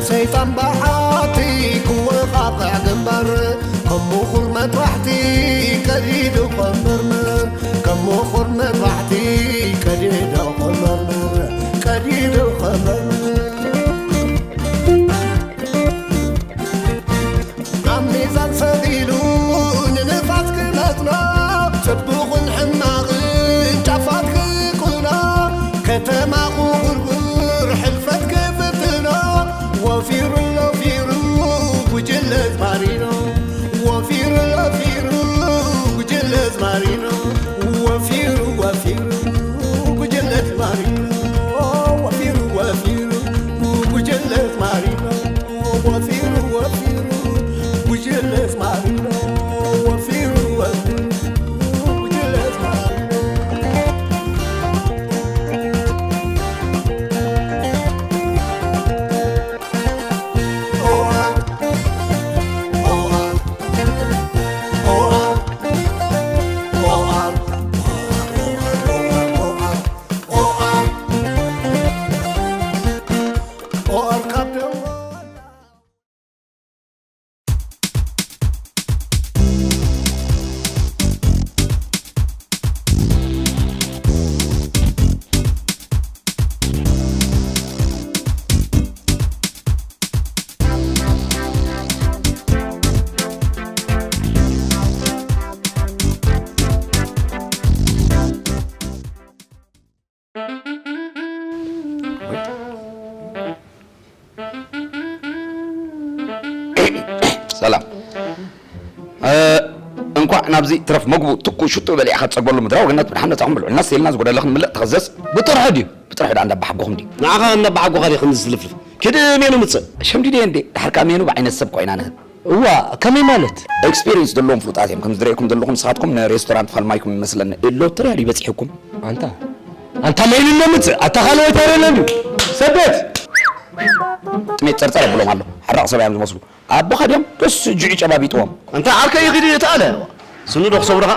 ሰይጣን ብዓቲ ክወቓቕዕ ግንባር፣ ከም ምኹር መጥባሕቲ ቀዲዱ ከመርምር፣ ከም ምኹር መጥባሕቲ ቀዲዱ ከመርምር፣ ቀዲዱ ከመርምር። ኣብ ሚዛን ሰቒሉ ንንፋስ ክመጥኖ፣ ጽቡቕን ሕማቕን ጫፋት ክቁኖ፣ ከተማ ክጉርጉር ሕልፈት ክፍትኖ፣ ወፊሩ ለፊሩ ጉጅለ ዝማሪኖ፣ ወፊሩ ለፊሩ ጉጅለ ዝማሪኖ፣ ወፊሩ ወፊሩ ጉጅለ ዝማሪኖ፣ ወፊሩ ወፊሩ ጉጅለ ዝማሪኖ። ወፊሩ ወፊሩ ጉጅለ ዝማሪኖ፣ ወፊሩ ወፊሩ ጉጅለ ዝማሪኖ። ሰላም። እ፣ እንኳዕ ናብዚ ትረፍ መግቡ ትኩ ሽቱ በሊዕኻ ትጸግበሉ ምድራዊ ገነት ብድሓን ነጻኹም ብልዑ። እናስ ኢልና ዝጎደለኽን ምልእ ተኸዘስ ብጥርሑ ድዩ? ብጥርሑ ደኣ እንዳባሓጎኹም ድዩ? ንዓኻ እናባሓጎኻ ድየ ከምዚ ዝልፍልፍ? ኪድ ሜኑ ምጽእ። ሸምዲደ እንዴ? ድሓር ከኣ ሜኑ ብዓይነት ሰብ ኮይና ንህብ። እዋ፣ ከመይ ማለት? ኤክስፒሪየንስ ዘለዎም ፍሉጣት እዮም። ከም ዝረእየኩም ዘለኹም ንስኻትኩም ንሬስቶራንት ፋልማይኩም ይመስለኒ። ሎተሪ ድዩ በጺሑኩም? ኣንታ፣ ኣንታ ሜኑ እሞ ምጽእ። ኣታ ካልእ ወይተር የለን ድዩ? ሰበት! ጥሜት ጸርጸር የብሎም ኣሎ። ሓራቕ ሰብ እዮም ዝመስሉ። ኣቦኻ ድዮም? ደስ ጅዑ ጨባቢጥዎም። ኣንታ ዓርከይ ይኺድ እየ ተኣለ። ስኑ ዶ ክሰብርኻ?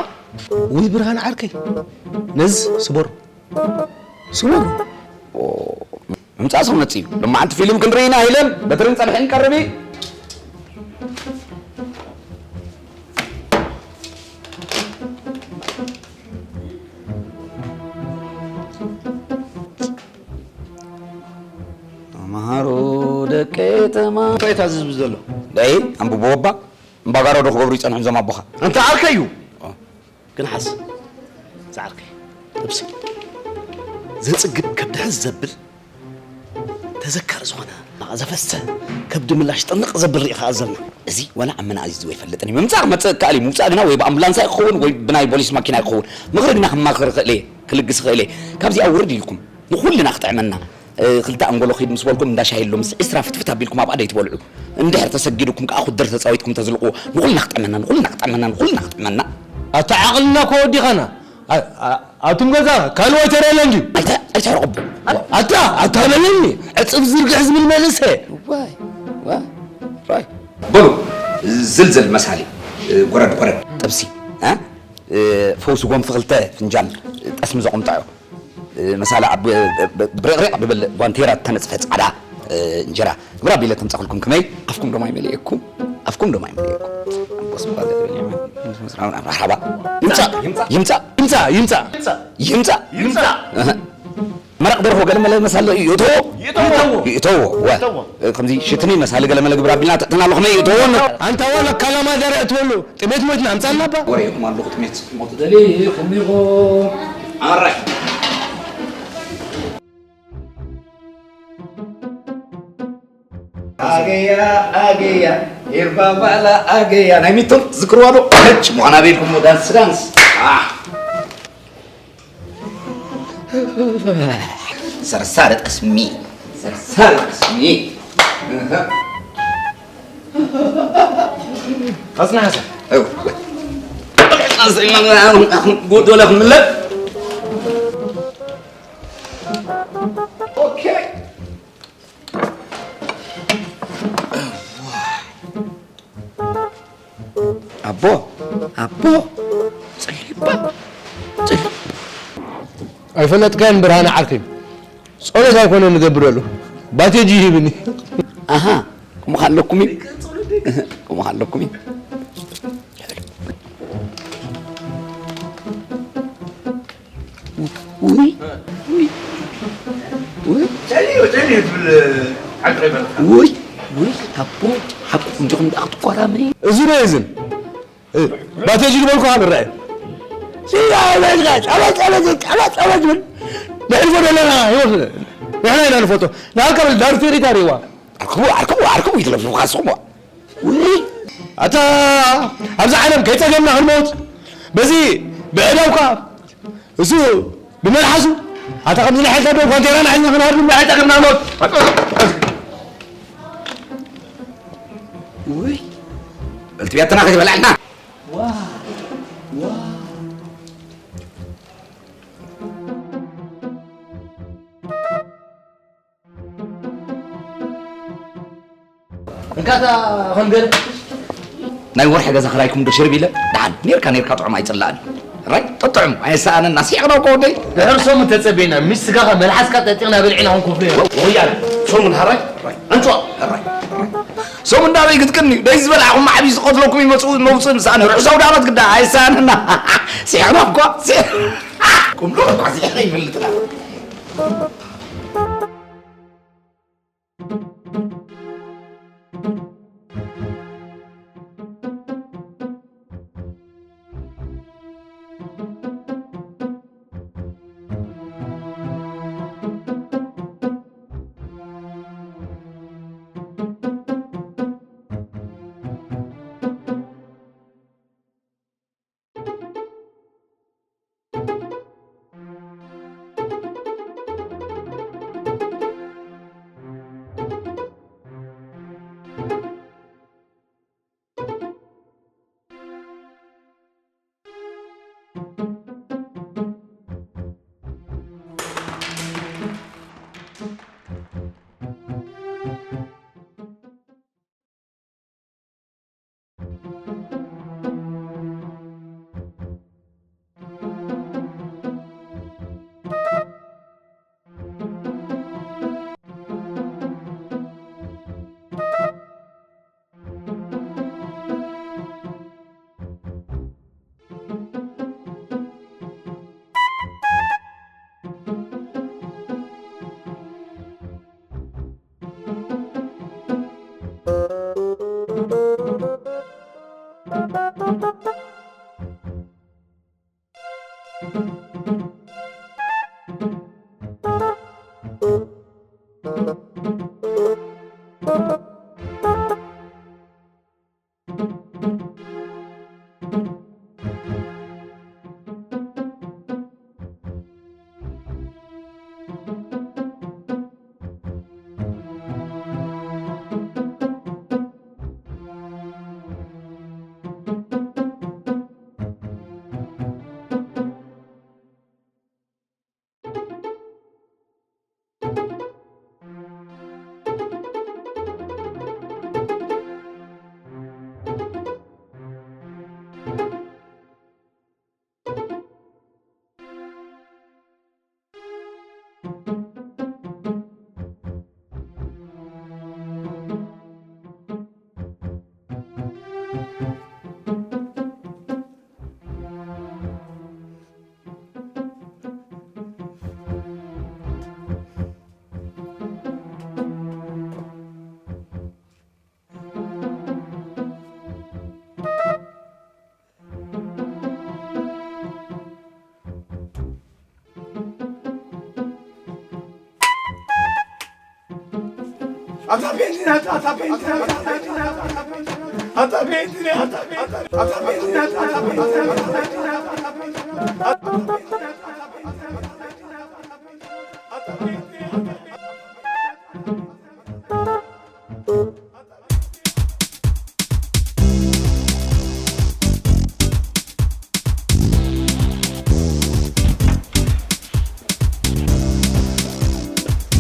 ውይ ብርሃን ዓርከይ፣ ነዚ ስበሮ። ስበሮ። ኦ፣ ምምጻእ ሰው መጽዩ። ሎማዓንቲ ፊልም ክንርኢ ኢና ኢለን በትርን ጸብሕን ቀርቢ። ተማሃሩ ደቂ ተማ-፣ እንታይ እዩ ታዝዝ ዘሎ? ደይ፣ ኣንብብዎ እባ። እምባጋሮ ዶ ክገብሩ ይጸንሑ እዞም ኣቦኻ? ኣንታ ዓርከይ እዩ። ኦ። ግን ሓስ፣ ዝዓርከይ፣ ነብሲ ዘጽግብ ከብዲ ሕዝ ዘብል ተዘካሪ ዝኾነ፣ ዘፈሰ ከብዲ ምላሽ ጥንቕ ዘብል ርኢኻ ኣዘልና። እዚ ዋላ ኣብ መናእዚ ዝወይ ፈልጥን እዩ። ምምጻእ ክመጽእ እከኣል እዩ። ምውጻእ ግና ወይ ብኣምቡላንስ ኣይክኸውን ወይ ብናይ ቦሊስ ማኪና ኣይክኸውን። ምኽሪ ግና ክማኽር እኽእል እየ፣ ክልግስ እኽእል እየ። ካብዚኣ ውርድ ኢልኩም ንኹልና ክጥዕመና። እ፣ ክልተ ኣንጎሎ ኺድ ምስ በልኩም እንዳ ሻሂ ኣሎ ምስ ዕስራ ፍትፍት ኣቢልኩም ኣብኣ ደይትበልዑ። እንድሕር ተሰጊዱኩም ከኣ ኹድር ተጻዊትኩም ተዝልቕዎ። ንኹልና ክጥዕመና፣ ንኹልና ክጥዕመና፣ ንኹልና ክጥዕመና። ኣታ ዓቕልና እኮ ወዲኻና። ኣ-፣ ኣ-፣ ኣቱም ገዛ ካልእ ወይተር የለን ድዩ? ኣይተ-፣ ኣይተረቕቡ። ኣታ፣ ኣታ በለኒ፣ ዕጽፍ ዝርግሕ ዝብል መንእሰይ። ዋይ፣ ዋይ፣ ዋይ። በሉ፣ ዝልዝል መሳሊ፣ እ፣ ጎረድ፣ ጎረድ። ጥብሲ፣ እ? እ፣ ፈውሲ ጎንፊ ክልተ ፍንጃል ጠስሚ ዘቑምጣዮ። እ፣ መሳላ ኣብ፣ እ፣ ብ-፣ ብርቕሪቕ ብብል ጓንቴራ እተነጽፈ ጻዕዳ፣ እ፣ እንጀራ። ምራብ ኢለ ተምጻኹልኩም ከመይ? ኣፍኩም ዶ ማይ መሊኤኩም? ኣፍኩም ዶ ማይ መሊኤኩም? ኣቦስ ባለ መርሓባ። ይምጻእ፣ ይምጻእ፣ ይምጻእ፣ ይምጻእ፣ ይምጻእ። ይምጻእ። እህ። መረቕ ደርሆ ገለ መለ መሳለ ይእተዎ? ይእተዎ። ይእተዎ። ወ-፣ ይእተዎ። እ፣ ከምዚ ሽትኒ መሳሊ ገለ መለ ግብር ኣቢልና ተእትና ኣሎ ከመይ ይእተዎ? ኣንታ ወለ ካላማ ደረ እትበሉ ጥሜት ሞይትና ኣምጻልና እባ። ወሬኹም ኣለኹ ጥሜት ክትሞቱ ደሊኹም ኢኹም። ኣራይ። ኣገያ፣ ኣገያ፣ ኤርባባላ ኣገያ። ናይ ሚቶን ትዝክርዋ ዶ? ነጭ ምዃና ቤልኩም ዳንስ ዳንስ። ኣህ። ሰርሳሪ ጠስሚ፣ ሰርሳሪ ጠስሚ። ኣጽናሕ፣ ኣጽናሕ። እው። ጎዶለ ክምለጥ። ኦኬ። ኣቦ፣ ኣቦ፣ ጽሊባ፣ ጽሊ-፣ ኣይፈለጥካን ብርሃነ ዓርከይ። ጸሎት ኣይኮነ ንገብረሉ። ባቴጂ ይህብኒ። ኣሃ፣ ከምኡ ከለኩም እዩ። ከምኡ ከለኩም እዩ። ውይ፣ ውይ፣ ውይ። ጨልዮ፣ ጨልዮ ትብል ዓዲ ይበልካ። ውይ፣ ውይ፣ ኣቦ፣ ሓቁ እንዲኹም ደኣ ክትቆራመዩ። እዚ ዶ እዝን? እ፣ ባቴጂ ዝበልኩ ካብ ይረአ። ሲዳ ይበልካ፣ ጸሎት፣ ጸሎት፣ ጸሎት፣ ጸሎት ብል። ነሕልፎ ዘለና ህይወት ንሕና ኢና ንፈቶ። ናልካ በል ዳር ቴሪታ ሪዋ። ኣርክቡ፣ ኣርክቡ፣ ኣርክቡ ይትለፍልፉ ካስኹም። ውይ! ኣታ ኣብዚ ዓለም ከይጸገምና ክንሞት፣ በዚ ብዕዳውካ፣ እሱ ብመልሓሱ፣ ኣታ ከምዚ ናይ ሓይልታ ዶ ኳንቴራ ናይ ሓይልና ክንሃርብ ናይ ሓይልታ ክንሃርብ። ውይ! በልቲ ቢያትና ከይበላዕና። ዋ! ዋ! እንካታ ከም ገለ ናይ ወርሒ ገዛ ክራይኩም ዶ ሽርብ ኢለ? ደሓን ኔርካ ኔርካ ጥዑም ኣይጽላእን። ራይ ጥዑም ኣየሰኣነና። ስሒቕና እኮ ወደይ። ድሕር ሰሙን ተጸበየና። ምስ ስጋኻ መልሓስካ ጠጢቕና በሊዕና ክንከፍሎ ኢና። ወያለ ሰሙን ሃራይ ራይ ኣንጭዋ ሃራይ ራይ። ሰሙን ናበይ ክትቅኒ? ደይ ዝበላዕኹም ዓብዪ ዝቐትለኩም ይመጽኡ መውጽእ ምሳእኒ ርሑስ ኣውዳመት ግዳ ኣየሰኣነና። ስሒቕና እኳ ስሒ-፣ ቁምሎ እኳ ስሒቕና ይፈልጥና።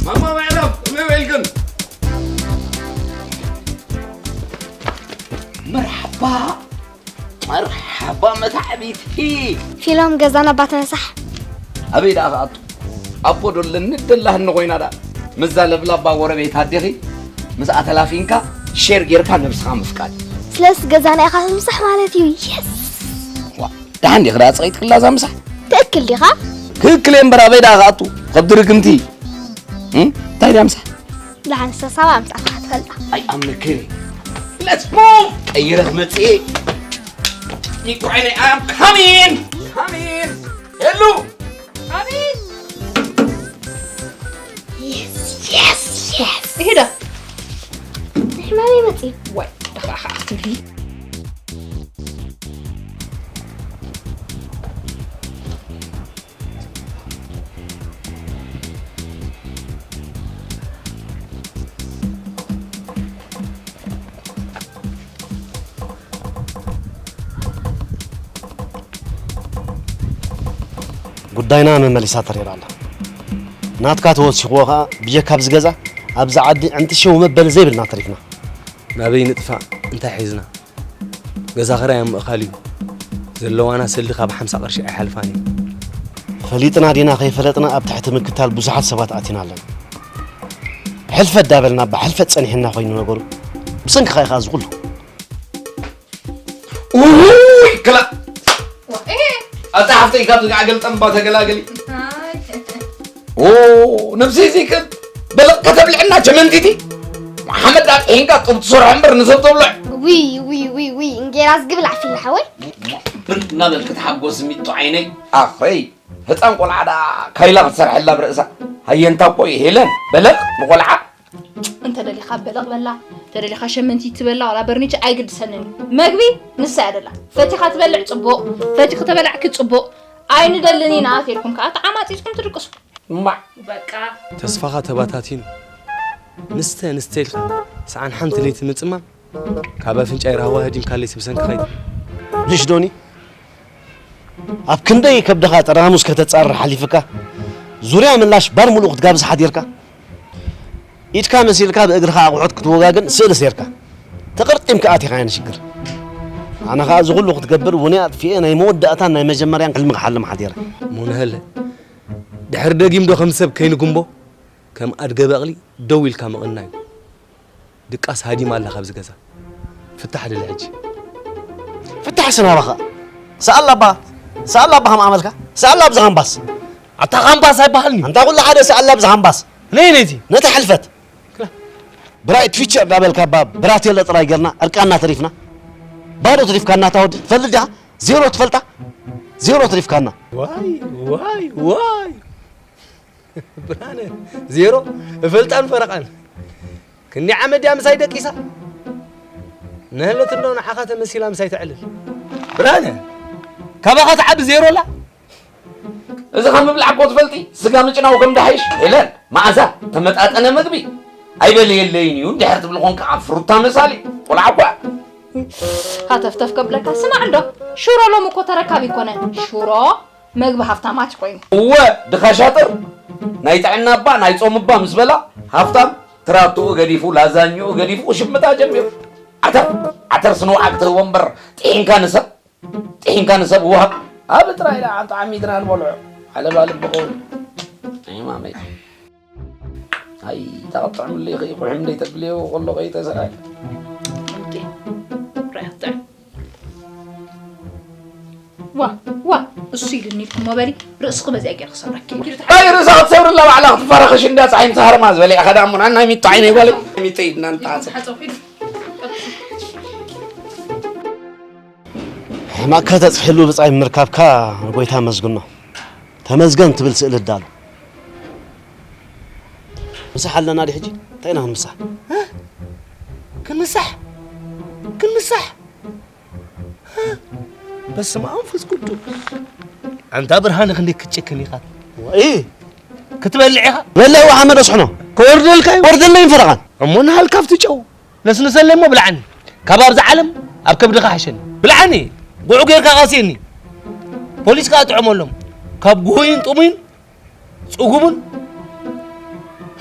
ማማ ማዕረፍ፣ ከመይ ውዒልክን? መርሓባ፣ መርሓባ መታዕቢቲ። ፊሎም ገዛና ባተነሳሕ። ኣበይ ደኣ ክኣቱ? ኣቦ ዶ ኣለኒ ደላህኒ ኮይና ደኣ። ምዛ ለብላባ ጎረቤት ኣዴኺ ምስኣ ተላፊንካ ሼር ጌርካ ነብስኻ ምፍቃድ። ስለስ ገዛና ኢኻ ምሳሕ ማለት እዩ። የስ ዋ፣ ደሓን ዲኺ ደኣ ጽቒጥክላ እዛ ምሳሕ? ትእክል ዲኻ? ክክል እየ እምበር ኣበይ ደኣ ክኣቱ? ከብዲ ርግምቲ። እም? እንታይ ድያ ምሳሕ? ደሓን ሰሳባ ኣምጻእካ ክትፈልጣ። ኣይኣምነክን እየ። Let's move! ቀይረ ክመጽእ እየ። ሚጡ ዓይነይ፣ I am coming! Coming! ሄሉ! ኣቤት! የስ የስ የስ! ይሄዳ! ሕማም ይመጽእ። ወይ፣ ደኻ ኸዓ ክትብሊ። ጉዳይና መመሊሳ ተሪራ ኣላ። ናትካ ተወሲኽዎ ኸኣ ብጀካ ኣብዚ ገዛ ኣብዚ ዓዲ ዕንቲ ሸው መበሊ ዘይብልና ተሪፍና። ናበይ ንጥፋእ እንታይ ሒዝና? ገዛ ኽራይ ኣብ ምእኻል እዩ። ዘለዋና ሰልዲ ካብ ሓምሳ ቅርሺ ኣይሓልፋን እዩ። ፈሊጥና ዲና ከይፈለጥና ኣብ ትሕቲ ምክታል ብዙሓት ሰባት ኣቲና ኣለና። ሕልፈት ዳበልና ብሕልፈት ጸኒሕና ኮይኑ ነገሩ። ብሰንክኻ ኢኻ እዚ ኩሉ። ውይ ክላ ኣታ ሓፍተይ ካብ ዝጋዕገል ጠንባ ተገላገሊ ኦ ነብሲ እዚ ከ በለቕ ከተብልዕና ቸመንቲቲ ሓመድ ኣጥሒንካ ጡብ ትሰርሖ እምበር ንሰብ ተብልዕ ውይ ውይ ውይ ውይ እንጌራ ዝግብል ዓፊልና ሓወይ ብር እናበልክ ተሓጎስ ሚጡ ዓይነይ ኣኽረይ ህፃን ቆልዓ ደኣ ካይላ ክትሰርሐላ ብርእሳ ሃየንታ እኮ እዩ ሄለን በለቕ ንቆልዓ እንተ ደሊኻ በለቕ በላ፣ እንተ ደሊኻ ሸመንቲ ትበላ ዋላ በርኒች ኣይግድሰንን እዩ። መግቢ ንሳ እያ ደላ። ፈቲኻ ትበልዕ ጽቡቕ፣ ፈቲኺ ተበላዕኪ ጽቡቕ። ኣይንደልን ኢና ተልኩም ከኣ ተዓማጺጽኩም ትድቅሱ። እማዕ በቃ ተስፋኻ ተባታቲኑ ንስተ ንስተ ኢልካ ሰዓን ሓንቲ ለይቲ ምጽማም ካብ ኣፍንጫይ ራህዋ ሃዲምካለይ ስብሰንኪ ኸይድ። ልሽ ዶኒ ኣብ ክንደይ ከብድኻ ጠራሙስ ከተጻርር ሓሊፍካ ዙርያ ምላሽ ባር ሙሉእ ክትጋብዝ ሓዲርካ ኢድካ መሲልካ ብእግርኻ ኣቑሑት ክትወጋግን ስእሊ ሴርካ ተቐርጢምካ ኣቲኻ እያ ንሽግር ኣነ ኸኣ እዚ ኩሉ ክትገብር ውነ ኣጥፊኤ ናይ መወዳእታን ናይ መጀመርያን ሕልሚ ክሓልም ሓዲረ ሙነሀለ ድሕሪ ደጊም ዶ ከም ሰብ ከይንጉምቦ ከም ኣድገ በቕሊ ደው ኢልካ ምቕናይ ድቃስ ሃዲማ ኣላ ካብዚ ገዛ። ፍታሕ ደሊ ሕጂ። ፍታሕ ስናባኻ። ሰኣላ ኣባ ሰኣላ ኣባ ከም ኣመልካ ሰኣላ ኣብዚ ካምባስ። ኣታ ካምባስ ኣይበሃልን እዩ። ኣንታ ኩሉ ሓደ ሰኣላ ኣብዚ ካምባስ። ነይ ነይቲ። ነቲ ሕልፈት። ብራይት ፊቸር ዳበልካ ባ ብራቴለ ጥራይ ገርና ዕርቃና ተሪፍና። ባዶ ተሪፍካ እናታ ወዲ ትፈልጥ ዲኻ? ዜሮ ትፈልጣ? ዜሮ ተሪፍካና። ዋይ ዋይ ዋይ ብርሃነ ዜሮ እፈልጣን ፈረቓን ክንዲ ዓመት ድያ ምሳይ ደቂሳ ነህለት እንዶ ንዓኻ ተመሲላ ምሳይ ተዕልል ብርሃነ ካባኻ ትዓቢ ዜሮ ኣላ እዚ ካብ ምብላዕ እኮ ትፈልጢ ስጋ ምጭናው ከም ዳሕሽ ሄለን መዓዛ ተመጣጠነ መግቢ ኣይበልየለይን እዩ እንድሕር ትብል ኮንካ ኣብ ፍሩታ መሳሊ ቆልዓ እኳ ሃተፍተፍ ከብለካ ስማዕ እንዶ ሽሮ ሎም እኮ ተረካቢ ይኮነ ሽሮ መግቢ ሃፍታማት ኮይኑ። እወ ድኻ ሻጥር ናይ ጥዕና እባ ናይ ጾም እባ ምስ በላ ሃፍታም ትራብትኡ ገዲፉ ላዛኝኡ ገዲፉ ክሽምታ ጀሚሩ። ዓተር ዓተር ስንውዓ ክትህቦ እምበር ጥሒንካ ንሰብ ጥሒንካ ንሰብ ውሃብ ኣብ ጥራይ ደኣ ዓምጣ ዓሚትና ንበልዖ ዓለባ ልቢ ኸውን። ኣይ ማመይ ኣይ ተቐጥዕምለይ ኹሕም ደይ ተብልዮ ከሎ ከይተሰራይ። ዋ ዋ እሱ ኢልኒ ኢልኩሞ በሊ ርእስኺ በዚኣ ገይረ ክሰብረኪ ኣይ ርእሳ ክትሰብርላ ባዕላ ክትፋረኸሽ እንዳ ፀሓይ ምስ ሃረማ ዝበለ ኢኻ ደኣ እሞ ናይ ሚጡ ዓይነይ ጓለይ ሚጡ ኢድና ንተዓፀ ሕማቕካ ተፅሕሉ ብፃይ ምርካብካ ንጎይታ መስግኖ ተመዝገን ትብል ስእሊ እዳሉ ምሳሕ ኣለና ዲ ሕጂ እንታይ ኢና ክንምሳሕ ክንምሳሕ ክንምሳሕ በስመ ኣብ መንፈስ ቅዱስ ኣንታ ብርሃነ ክንደይ ክትጭክን ኢኻ እ ክትበልዕ ኢኻ በለ ውሓመ ደስሕኖ ክወርደልካ እዩ ወርደለይ ፈረቓን እሞ ንሃልካ ኣብቲ ጨው ነስንሰለይ እሞ ብልዓኒ ካብ ኣብዚ ዓለም ኣብ ከብድኻ ሕሸኒ ብልዓኒ ጉዑ ጌርካ ቐስየኒ ፖሊስ ከኣ ጥዕመሎም ካብ ጉሁይን ጥሙይን ጽጉሙን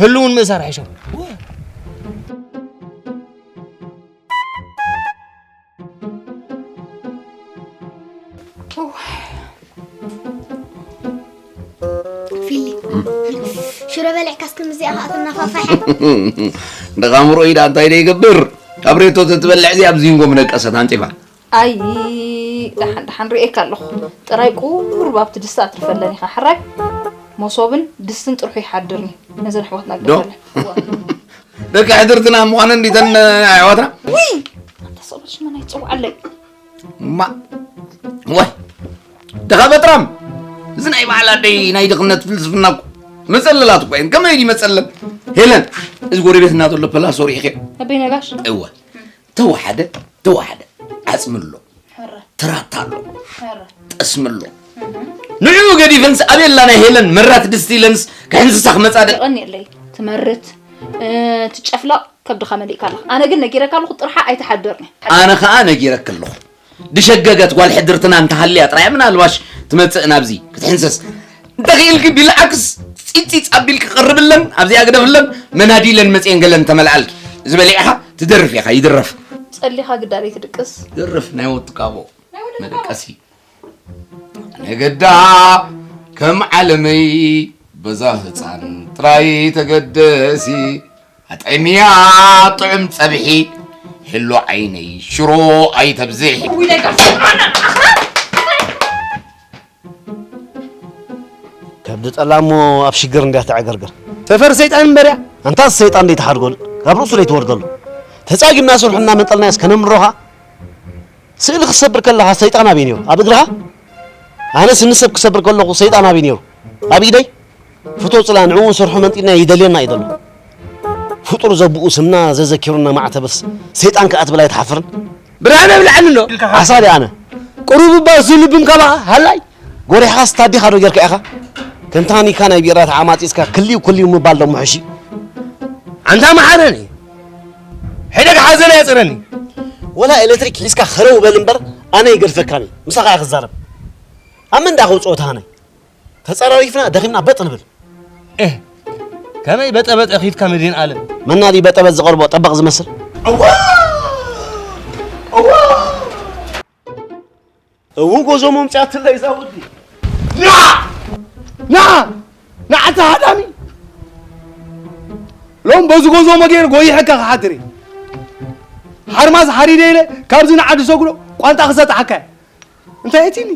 ህልውን ምእሳር ሕሸም ፊሊ ሽሮ በሊዕካስ ከምዚኣ ኸኣ ትናፋፋሕ? ደቓ ምርኦይ ደኣ እንታይ ደይገብር? ኣብ ሬቶ ተትበልዕ እዚኣ ኣብ ዚንጎ ምደቀሰት ኣንጢፋ። ኣይ፣ ደሓን ደሓን ርእየካ ኣለኹ። ጥራይ ቁሩብ ኣብቲ ድስቲ ኣትርፈለን ኢኻ። ሕራይ መሶብን ድስትን ጥርሑ ይሓድርኒ። ነዘን ኣሕዋትና ዶ? ግደፈለን። ደቂ ሕድርትና ምዃነን ዲተን ኣሕዋትና? ውይ! ኣንታ ሰብኣይ ሽመን ኣይትጽውዓለይ። ማ-፣ ዋይ! ደኻ በጥራም! እዚ ናይ በዓል ኣደይ ናይ ድኽነት ፍልስፍና እኮ መጸለላት እኮ እየን። ከመይ ድዩ መጸለል? ሄለን፣ እዚ ጎረቤትና ዘሎ ፕላሶ ርኢኽዮ? ኣበይ ነጋሽ? እወ። ተዋሓደ፣ ተዋሓደ። ዓጽሚ ኣሎ። ሕረ። ትራታ ኣሎ። ሕረ። ጠስሚ ኣሎ። እህ። ንዕኡ ገዲፈንስ ኣቤላ ናይ ሄለን መራት ድስቲ ኢለንስ ክሕንስሳ ክመጻ ደ- የቐንየለይ። ትመርት፣ እ፣ ትጨፍለቕ፣ ከብድኻ መሊእካ ኣለኻ። ኣነ ግን ነጊረካ ኣለኹ፣ ጥርሓ ኣይትሓድርኒ። ኣነ ኸኣ ነጊረኪ ኣለኹ። ድሸገገት ጓል ሕድርትና እንተሃልያ ጥራይ ምናልባሽ ትመጽእ ናብዚ ክትሕንሰስ። እንተኽኢልኪ ቢልዓክስ ጺጽ ኣቢልኪ ቀርብለን፣ ኣብዚኣ ግደፍለን፣ መናዲለን መጽየን ገለን ተመልኣልኪ። ዝበሊዕኻ ትደርፍ ኢኻ፣ ይድረፍ። ጸሊኻ ግዳደይ ትድቅስ። ደርፍ ናይ ወዲ ካቦ ናይ ወዲ ካቦ። መደቀሲ። ነገዳ ከም ዓለመይ በዛ ህፃን ጥራይ ተገደሲ። ኣጥዕምያ ጥዑም ፀብሒ ህሎ ዓይነይ ሽሮ ኣይተብዝሒ። ከብዲ ጠላሞ ኣብ ሽግር እንድያ ትዕገርግር። ሰፈር ሰይጣን እምበርያ። ኣንታ ሰይጣን ደይ ትሓድጎል፣ ካብ ርእሱ ደይ ትወርደሉ። ተጻጊምና ስርሑ እናመንጠልናዮስ ከነምሮኻ? ስእሊ ክትሰብር ከለኻ ሰይጣን ኣበይ ነይሩ? ኣብ እግርኻ? ኣነ ስኒ ሰብ ክሰብር ከለኹ ሰይጣን ኣበይ ነይሩ? ኣብ ኢደይ? ፍቶ ጽላ ንዕኡ ስርሑ መንጢልና ይደልየና እዩ ዘሎ። ፍጡር ዘብኡ ስምና ዘዘኪሩና ማዕተበስ ሰይጣን ከኣ ትብል ኣይትሓፍርን? ብርሃነ ብልዓኒ ኣሎ። ዓሳ ድየ ኣነ? ቁሩብ እባ እሱ ልብም ካባኻ ሃላይ። ጎሪሕኻስ ታዲኻ ዶ ጌርካ ኢኻ? ከም ታኒካ ናይ ቢራ ተዓማጺጽካ ክልዩ ክልዩ ምባል ዶ ምሕሽ እዩ? ኣንታ መሓረኒ። ሕደግ ሓዘን ኣየጽረኒ። ወላ ኤሌክትሪክ ሒዝካ ኸረው በል እምበር ኣነ ይገድፈካን እየ። ምሳኻ እየ ክዛረብ። ኣብ መንዳ ከውጽኦ ተሃናይ። ተጸራሪፍና ደኺምና በጥ ንብል። እህ፣ ከመይ በጠበጠ ኺድካ መድህን ዓለም? መናዲ በጠበጥ ዝቐርቦ ጠበቕ ዝመስል? እዋ! እዋ! እው ጎዞ መምጽኣትለይ እዛ ወዲ። ና! ና! ንዓታ ሃዳሚ! ሎም በዚ ጎዞ መገይር ጎይሐካ ክሓድር እየ። ሓርማዝ ሓሪደ ኢለ ካብዚ ንዓዲ ሰጉዶ ቋንጣ ክሰጥሓካ እየ። እንታይ እቲኒ?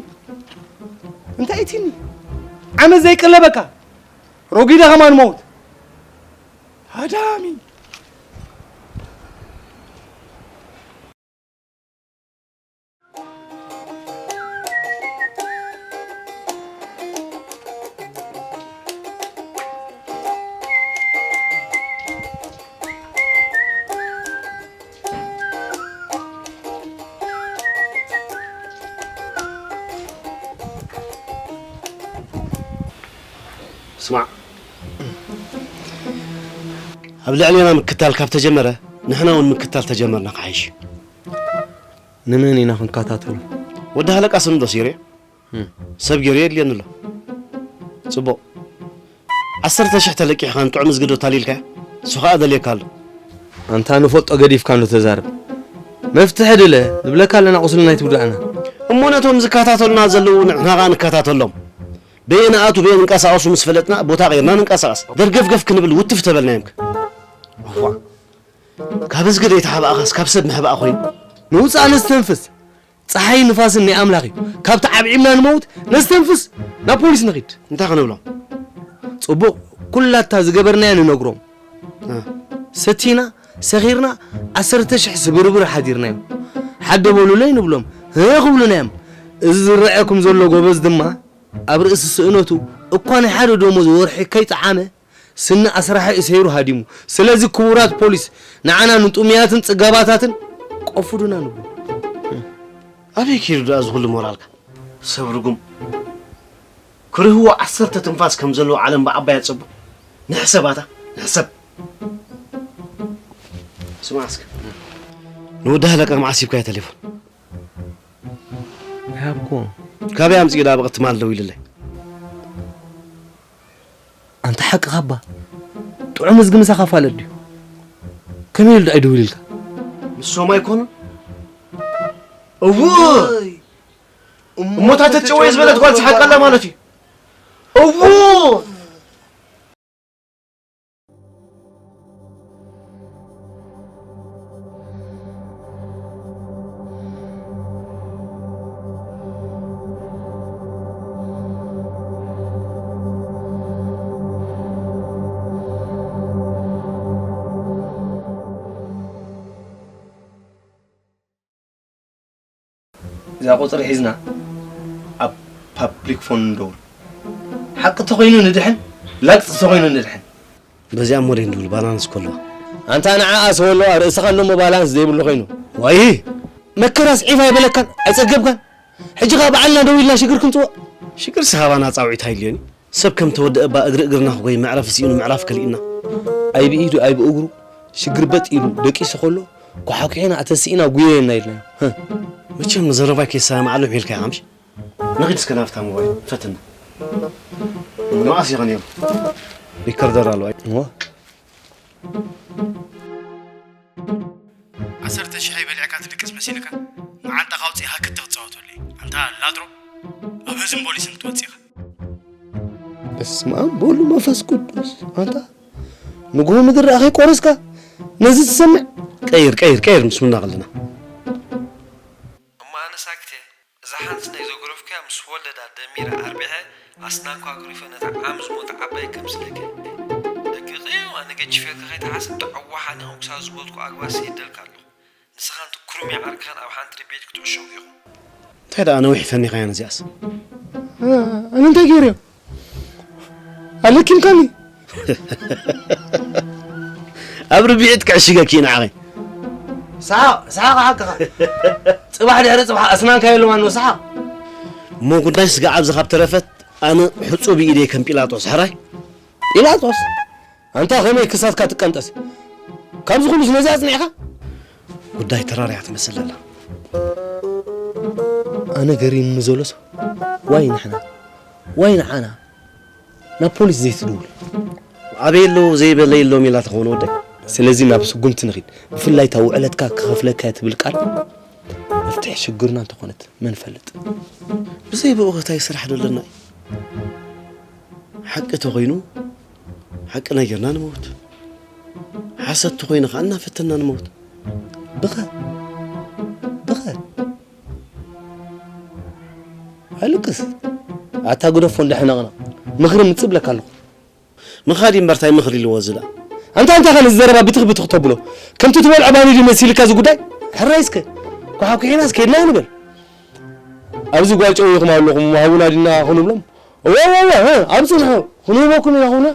እንታይ እቲኒ? ዓመት ዘይቅለበካ። ሮጊዳ ከማን መውት። ሃዳሚ። ስማዕ፣ ኣብ ልዕሌና ምክታል ካብ ተጀመረ፣ ንሕና እውን ምክታል ተጀመርና ክሓይሽ እዩ። ንመን ኢና ክንከታተሎ? ወዲ ሃለቃ ስም ዶ ሲርዮ? እም። ሰብ ገይሩ የድልየኒ ኣሎ። ጽቡቕ። ዓሰርተ ሽሕ ተለቂሕካ ንጥዑም እዝጊ ዶ ታሊልካዮ? እሱ ኸኣ ደልየካ ኣሎ። ኣንታ ንፈልጦ ገዲፍካ እንዶ ተዛረብ። መፍትሒ ድለ ንብለካ ኣለና፣ ቁስልና ኣይትጉድኣና። እሞ ነቶም ዝከታተሉና ዘለዉ ንሕና ኸኣ ንከታተሎም። በየን ኣቱ በየን እንቀሳቐሱ ምስ ፈለጥና ቦታ ቐይርና ንንቀሳቐስ። ደርገፍገፍ ክንብል ውትፍ ተበልናዮምከ። እዋ። ካብ እዝጊ ዘይተሓባእኻስ ካብ ሰብ ምሕባእ ኮይኑ? ንውጻእ ነስተንፍስ። ጸሓይን ንፋስን ናይ ኣምላኽ እዩ። ካብ ተዓብዒብና ንመውት፣ ነስተንፍስ፣ ናብ ፖሊስ ንኺድ። እንታይ ክንብሎም? ጽቡቕ፣ ኩላታ ዝገበርናያ ንነግሮም። እ። ሰቲና፣ ሰኺርና፣ ዓሰርተ ሽሕ ስብርብር ሓዲርናዮም። ሓደ በሉለይ ንብሎም፣ ህ ክብሉና እዮም። እዚ ዝረኣየኩም ዘሎ ጎበዝ ድማ፣ ኣብ ርእሲ ስእነቱ፣ እኳ ናይ ሓደ ደሞዝ ወርሒ ከይጠዓመ፣ ስኒ ኣስራሒ እሰይሩ ሃዲሙ። ስለዚ ክቡራት ፖሊስ፣ ንዓና ንጥሙያትን ጽጋባታትን ቆፍዱና ንብሎ። ኣበይ ከይዱ ደኣ እዚ ኩሉ ሞራልካ? ሰብ ርጉም። ክርህዎ ዓሰርተ ትንፋስ ከም ዘለዎ ዓለም ብዓባያ ጸቡ። ንሕሰብ ኣታ፣ ንሕሰብ። ስማዕ እስከ። ንወዲ ሃለቃ መዓስ ሂብካዮ ቴሌፎን? ይሃብኩ። ካበይ ኣምጺኡ ደኣ ብቕትማል ደዊሉለይ? ኣንታ ሓቅኻ እባ። ጥዑም እዝጊ ምሳኻ ፋለጥ ድዩ? ከመይ ኢሉ ደኣ ይድውል ኢልካ? ንሶም ኣይኮኑን? እዎ። እሞ እታ ተጨወየ ዝበለት ጓል ትሓቃላ ማለት እዩ። እዎ። እዛ ቁፅሪ ሒዝና ኣብ ፓብሊክ ፎን ንደውል። ሓቂ ተኾይኑ ንድሕን፣ ላግፂ ተኾይኑ ንድሕን። በዚኣ እሞ ደይ ንድውል፣ ባላንስ ከሎ። ኣንታ ንዓኣ ሰወለዋ ርእስኻ ኣለሞ ባላንስ ዘይብሉ ኮይኑ። ዋይ! መከራስ ዒፍ ኣይበለካን፣ ኣይጸገብካን። ሕጂ ኸኣ ባዕልና ደው ኢልና ሽግር ክንጽውዕ። ሽግር ሰሃባና ጻውዒት ኣይልዮን እዩ። ሰብ ከም ተወደአ እባ እግሪ እግርና ክጎይ መዕረፊ ስኢኑ ምዕራፍ ከሊእና። ኣይ ብኢዱ ኣይ ብእግሩ ሽግር በጥ ኢሉ ደቂሱ ከሎ ኳሓኩሒና ኣተሲእና ጉየየና ኢልናዮ። ህህ። መቸም ዘረባይ ከይሰማማዓሉ ሒልካ ኢኻ ምሽ? ንኺድ እስከ ናብታ ሞባይል ፈትና። ንመዓስ ኢኻ ነይሩ? ሪከርደር ኣለዋ። እዋ። ዓሰርተ ሽሕ በሊዕካ ትድቅስ መሲልካ መዓንጣኻ ኣውፂእኻ ክቲ ክትፃወተሉ እዩ። ኣንታ ላድሮ ኣብ ህዝብን ፖሊስን ትወፅእ ኢኻ። በስመ ኣብ ወወልድ ወመንፈስ ቅዱስ። ኣንታ ንግሆ ምድሪ ዳኣ ከይቆረስካ ነዚ ትሰምዕ? ቀይር፣ ቀይር፣ ቀይር፣ ምስ ምና ከለና። እሞ ኣነ ሳክት እየ። እዛ ሓንቲ ናይ ዘጉረፍኩያ ምስ ወለዳ ደሚረ ኣርቢሐ ኣስናንኳ ኣጉሪፈ ነታ ዓም ዝሞተ ዓባይ ከምስለኪ። ደቂቐዮ ኣነ ገጂፈልካ ከይትሓስብ ጠዕዋሓኒ ኢኹም ክሳብ ዝበልኩ ኣግባር ሰይደልካ ኣለኹ። ንስኻን ትኩርምያ ዓርክኻን ኣብ ሓንቲ ርብዒት ክትዕሸጉ ኢኹም። እንታይ ደኣ ነዊሕ ፈኒኻያ ነዚኣስ? ኣነ እንታይ ገይረዮ? ኣለኪምካኒ። ኣብ ርብዒት ክዕሽገኪ እዩ ንዓኺ። ሰሓቕ፣ ሰሓቕ ሓቅኻ። ጽባሕ ድሕሪ ጽባሕ ኣስናንካ የሎማን ነው ሰሓቕ። እሞ ጉዳይ ስጋ ኣብዚ ካብ ተረፈት ኣነ ሕጹብ ኢደይ ከም ጲላጦስ ሕራይ። ጲላጦስ? ኣንታ ከመይ ክሳትካ ትቀንጠስ? ካብዚ ኩሉስ ነዚ ኣጽኒዕካ? ጉዳይ ተራርያ ትመስል ኣላ። ኣነ ገሪምኒ ዘሎ ሰብ ዋይ ንሕና፣ ዋይ ንዓና። ናብ ፖሊስ ዘይትድውል? ኣበይ ኣለዉ ዘይበለይ ኣሎም ኢላ ትኸውን ወደይ። ስለዚ ናብ ስጉምቲ ንኺድ። ብፍላይ እታ ውዕለትካ ክኸፍለካ እያ ትብል ቃል መፍትሒ ሽግርና እንተኾነት መን ፈልጥ? ብዘይ ብኡ ከ ታይ ስራሕ ዶ ኣለና እዩ? ሓቂ ተኾይኑ ሓቂ ነጊርና ንመውት። ሓሰት ተኾይኑ ከኣ እናፈተና ንመውት። ብኸ? ብኸ? ኣልቅስ። ኣታ ግደፎ እንዳሕነቕነቕ። ምኽሪ ምጽእ ብለካ ኣለኹ። ምኻድ እምበር ታይ ምኽሪ ኢልዎ እዚ ደኣ? ኣንታ ኣንታ ኸ ነዚ ዘረባ ብትኽ ብትኽ ተብሎ? ከምቲ ትበልዖ ባኒ ድዩ መሲልካ እዚ ጉዳይ? ሕራይ እስከ። ኳሓኩሒናስ ከይድና ንበል። ኣብዚ ጓል ጨው ኢኹም ኣለኹም፣ ሃቡና ዲና ክንብሎም? እወ፣ እወ፣ እወ፣ እ፣ ኣብ ጽንሑ ክንህበኩም ኢና ኹና።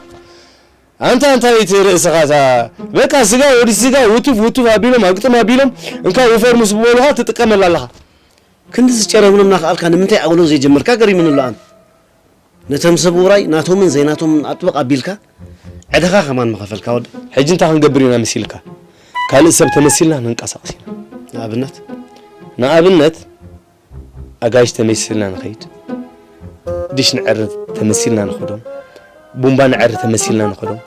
ኣንታ እንታይ እቲ ርእስኻ እታ በቃ ስጋ ወዲ ስጋ ውትፍ ውትፍ ኣቢሎም ኣግጥም ኣቢሎም እንካ ውፈር ምስ ዝበሉኻ ትጥቀመላ ኣለኻ። ክንዲ ዝጨረብሎም ናኽኣልካ ንምንታይ ኣውሎ ዘይጀመርካ ገሪሙኒ ኣሎ ኣነ። ነቶም ሰብ ውራይ ናቶምን ዘይናቶምን ኣጥብቕ ኣቢልካ ዕዳኻ ከማን ምኸፈልካ ወዲ። ሕጂ እንታይ ክንገብር ኢና መሲልካ? ካልእ ሰብ ተመሲልና ንንቀሳቐስ ኢና። ንኣብነት? ንኣብነት ኣጋይሽ ተመሲልና ንኸይድ፣ ዲሽ ንዐሪ ተመሲልና ንኸዶም፣ ቡምባ ንዐሪ ተመሲልና ንኸዶም።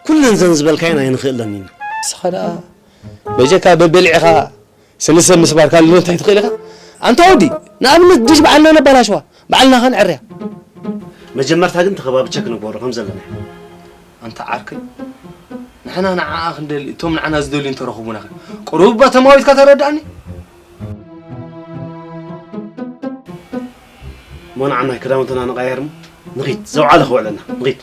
ኩለን ዘን ዝበልካየን ኣይንኽእለን ኢና። ንስኻ ደኣ በጀካ በበሊዕኻ ስንሰብ ምስባር ካልእ እንታይ ትኽእል ኢኻ? ኣንታ ወዲ፣ ንኣብነት ዲሽ ባዕልና ነባላሽዋ፣ ባዕልና ከንዕርያ። መጀመርታ ግን ተኸባብቸ ክንግበሮ ከም ዘለና። ኣንታ ዓርከይ፣ ንሕና ንዓኣ ክንደሊ፣ እቶም ንዓና ዝደልዩ እንተረኽቡና ኸ? ቁሩብ እባ ተማዊትካ ተረድኣኒ። እሞ ንዓ ናይ ክዳውንትና ንቐያየር እሞ ንኺድ፣ ዘውዓለ ክውዕለና፣ ንኺድ።